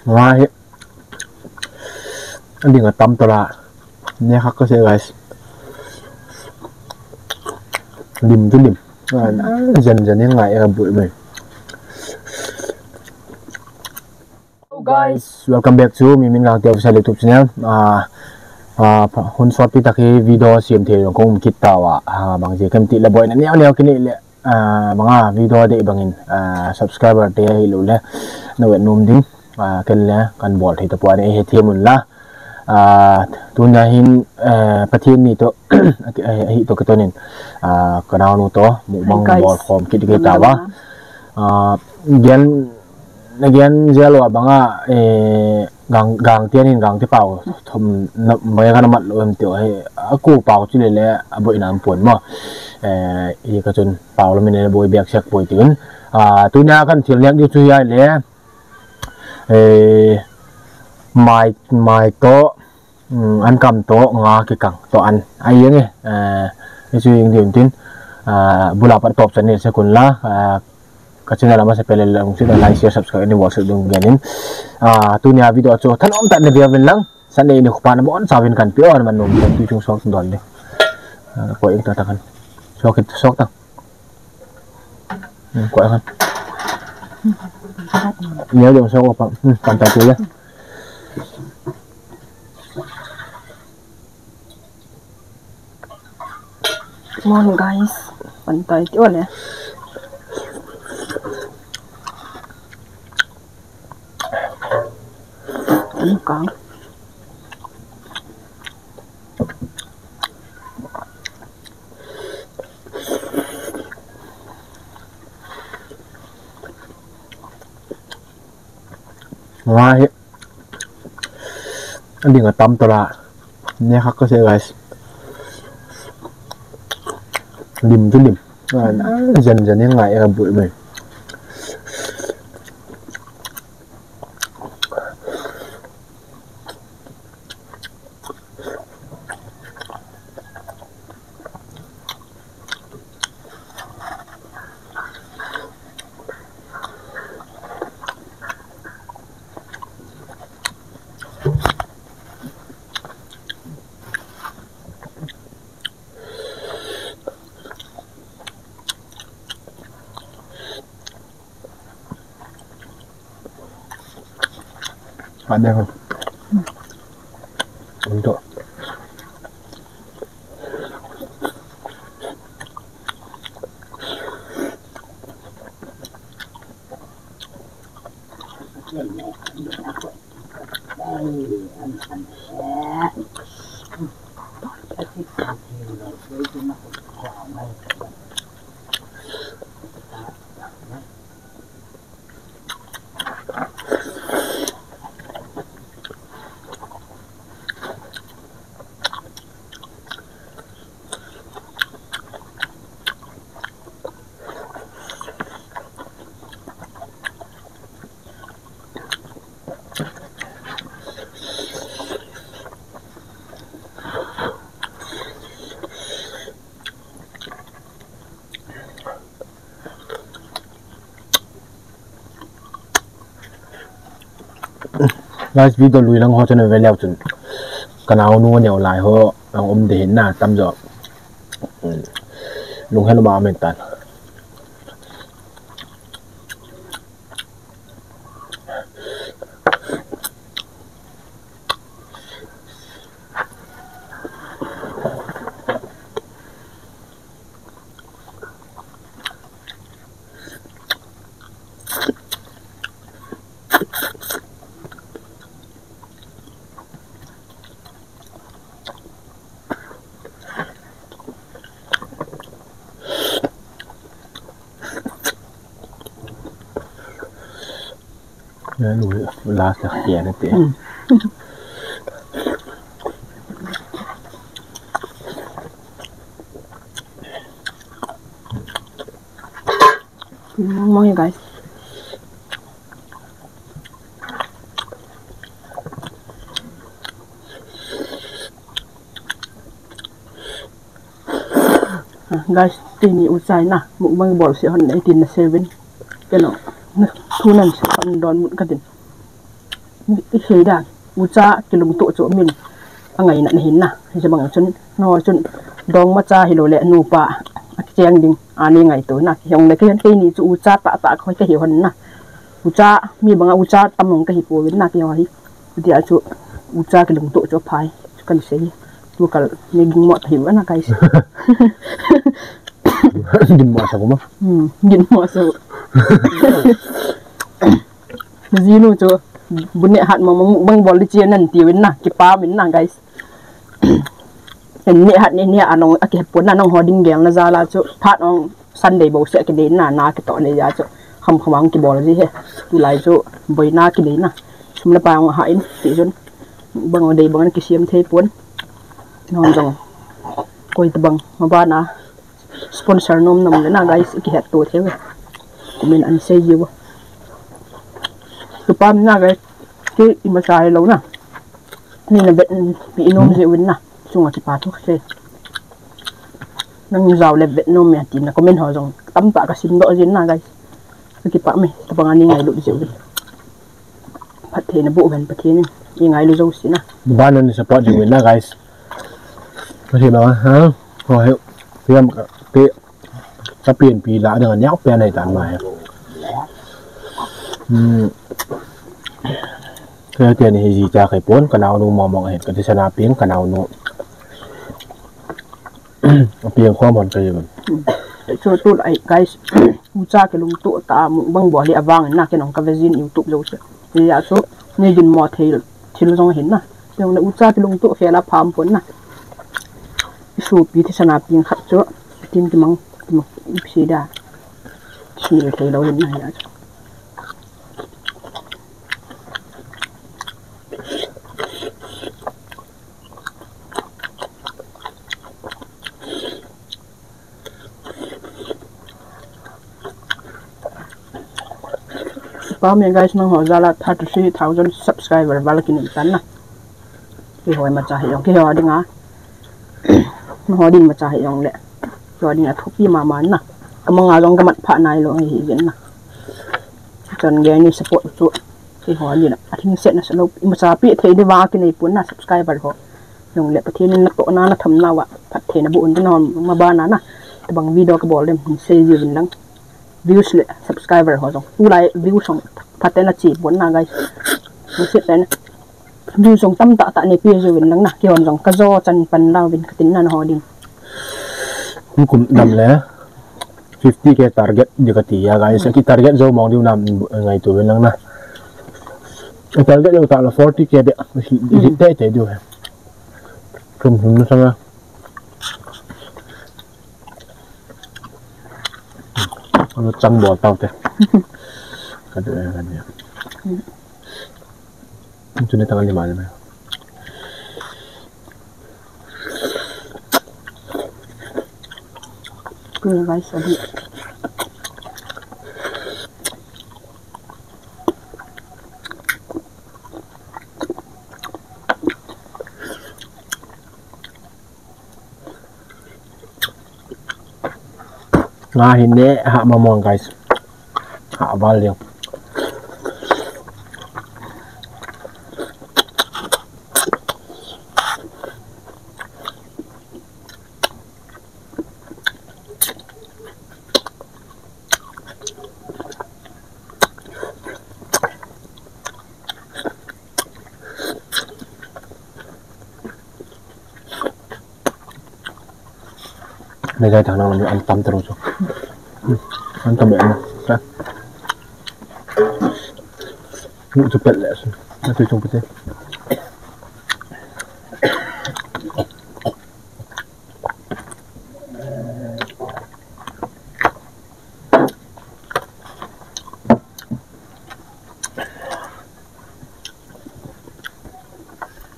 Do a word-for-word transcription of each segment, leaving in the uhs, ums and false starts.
Nga hi. Ading atam tala. Ne khak ka se, guys. Lim tu lim. Jan jan ni ngai ka bui mai. Hello guys, welcome back to Mimin Gangte Official YouTube channel. Ah, ah, hun sot pi taki video siam thei jong kong um kit tauva. Ah, bang je kem ti le boina neo neo kini le. Ah, manga video dei bangin, ah, subscriber te hi lo le, na wet nom ding, ah, ken le kan bol thei ta pon e, he thiam un la. Ah, tunia hin, eh, Pathen ni to, eh, hi to kitonin, ah, ka naonu to, mukbang bol khom kit ding tauva. Ah, gen, na gen jel uva banga, eh, Gang, Gangte nin Gangte pao thom na, mai ka na mat lo em tio he, a ko pao chu le le, a boina um pon mo. Eh, i ka chun pao lo min le boi bek sek poi tin. Ah, tunia kan thil nek diu chu hi ai le. Eh, mai, mai to, um, an kam to, nga kikang to an. Ai yeng e, eh, i chu yeng diu tin. Ah, bula pat top chan ni se kun la. Ah, Ka channel a masa pele lang chu like, share, subscribe ni bol sel ding ngen in. Ah, tunia video chu thanom tah in na via uvin lang. Sunday ni khopa na bon chauvin kan pe on man nom kan tu chung sok don de. Ah, ko ek ta ta kan. Sok, sok ta. Hmm, ko ek kan. Ni a jong sok pa. Hmm, kan ta tu ya. Come on, guys. Pantai ti ole. Ang kang. Nga hi. Ading atam tala. Ne khak ka se, guys. Lim tu lim. Jan jan ni ngai ka bui mai. Ada kan? Untuk. Guys, video lui lang ho chun ve leu chun. Ka naonu neo lai ho ang um de hin na tam jo. Lung hel ma men tan. Last lah dia nanti. Mong mong ya, guys. Ah, guys, tini u chai na mukbang bol se hon eighteen na seven. Keno, na thunan se hon don mut ka din. I sei da, ucha kilungtoh chu min angaina na hin na. Hijeh bang chun, nangho chun dongma cha hilou le nupa akicheng ding a nei ngaito na. Hijongle kei, keini chu ucha tahtah koi kahi hon na. Ucha, mi banga ucha tam mong kahi pouvin na keiho hi. Tia chu ucha kilungtoh chu aphai chu kan sei. Tu kal ni ding mo ta hi na guys. Ding mo sa ko ma. Hmm, ding mo sa. Jinu chu bu neh hat mong mong bang bol di chi nan tiuvin na, kipa min na guys. Neh hat neh neh a nong akihet pon na, nangho ding gelna jal a chu phat ong Sunday bou seh kidei na, na kitoh nei a chu kham kham ong kibol ji he. Tulai chu boina kidei na. Sum le pai ong ha in ti chun bang dei bang kisem thei pon. Nangho jong koi tabang ma bana sponsor nom nom le na guys, i kihet to thei ve. Comment an sei jiu. Kipa min na guys, kei imacha hilou na. Nei na vetpi nom jiuvin na. Chunga kipa thu kasei. Nang jao le vet nom e tina comment ho jong tamtah kasim doh jin na guys. Kakipah e, tabang a nei ngailut jiuvin. Phattheina boh uvin Pathen in, i ngailu jouse na. Bana nei support jiuvin na guys. Kasi ma ha. Ho he. Piam ka pe. Ka pian pi la dang a niau pian nei tan ma he. Hmm. Kei teni hi jicha kai pon, ka naonu mong mong ahin, ka thisan a peng ka naonu. Apiang khom hon kahi uvin. Chu tulai guys, ucha kilungtoh tah a mukbang bol hi avang in na, kei nong ka ve jin YouTube jouse. Hijeh a chu nei ding mo thei thil jong ahin na. Hijongle ucha kilungtoh khel a pham pon na. I sopi thisan a peng khat chu tin kimang, kimang ipsi da. Thil thei lou hin na hijeh a chu. Pam e guys, nangho jal a thirty three thousand subscriber val kinem tan na. Keiho imacha hijong, keiho dinga. Nangho ding imacha hijongle, keiho dinga thupi mama na. Kamang a jong kamat pha nailou hijeh in na. Chun gei nei support chu keiho dinga athingsetna salou, imacha pi thei di vang a kinei pon na subscriber ho. Hijongle Pathen in natohna nathamna uva phattheina boh un tin, nangho ma bana na. Tabang video kabol dem hin sei jiuvin lang. Views le subscriber ho jong. Tulai views jong phaten ache pon na guys. Views jong tamtah tah neipe jiuvin lang na. Keihon jong kajo chan pan lauvin katin na nangho ding. Kum dam le fifty K target di kati a guys. Ki target jou mong diu nam ngaito uvin lang na. Target jou tah le forty K be. Hit tei tei diu he. Kum hum na sanga. Ano chang bol tau te. Kadu e, kadu e. Chuni tang ani mani me. Kaya guys, adi. Nga hin ne ha mamong guys. Ha val ding. Nei jai thang nang lam an tam taro chu. An tam be an. Ka. Mu chu pet le sun. Na tu chung pet.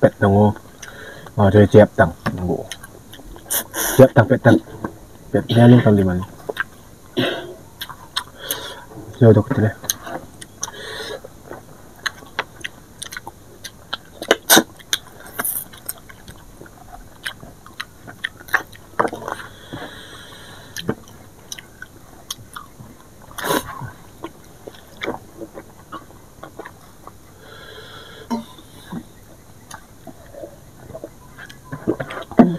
Pet tang o. Ah, chep tang. Chep tang, pet tang. Pet ne lung tang di man. Yo dok tele.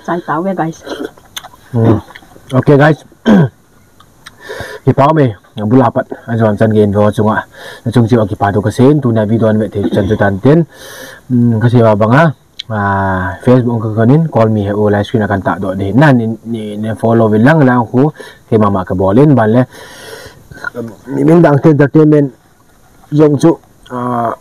Chai tau ve, guys. Hmm. Okay, guys. Kipah me, bula pat, ajon chan gen vo chunga. Na chung chiu kipah tu kasei in, tuna video an ve thei chan chu tan tin. Hmm, kasei va banga. Ah, Facebook ka konin, Call Me Heu live stream a kan tahdoh ding. Na ni, ni, ni follow uvin lang lang khu, keima ma ka bol in, ban le. Mi min dang te entertainment, jong chu, ah,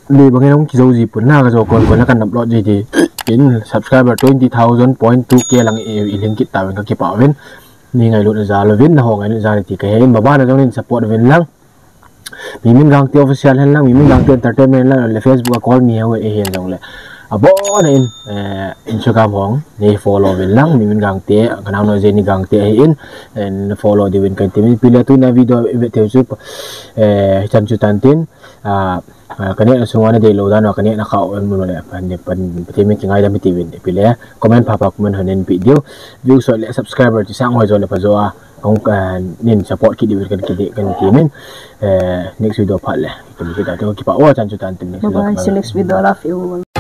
ni bangin hung kijou ji pon na ka jo kon kon na kan upload ji ti. In subscriber twenty thousand point two K lang i, i link kit tauvin ka kipah uvin. Nei ngailut na jal uvin, na ho ngailut jal ti ka he in, maban a jong nin support uvin lang. Mi min gang te official hen lang, mi min gang te entertainment lang, le Facebook a Call Me Heu e hen jong le. Abon in, eh, Instagram hong, nei follow uvin lang, mi min gang te, ka nau no je ni gang te ahi in, en follow diuvin kan ti min pile tuna video i ve thei chu, eh, chan chu tan tin, ah, ah, ka neh na sunga na dei lou dan, ka neh na khau en mun le, pan, pan, pan, ti min kingaidam ti uvin, pile, comment pha pha comment hon in pi diu, view soi le subscriber ti sang hoi jo le pha jo a, kong, eh, nin support kit diuvin kan kit kan ti min, eh, next video phat le, kan kit ta, kipah o chan chu tan tin next video. Bye bye, see you next video, love you all.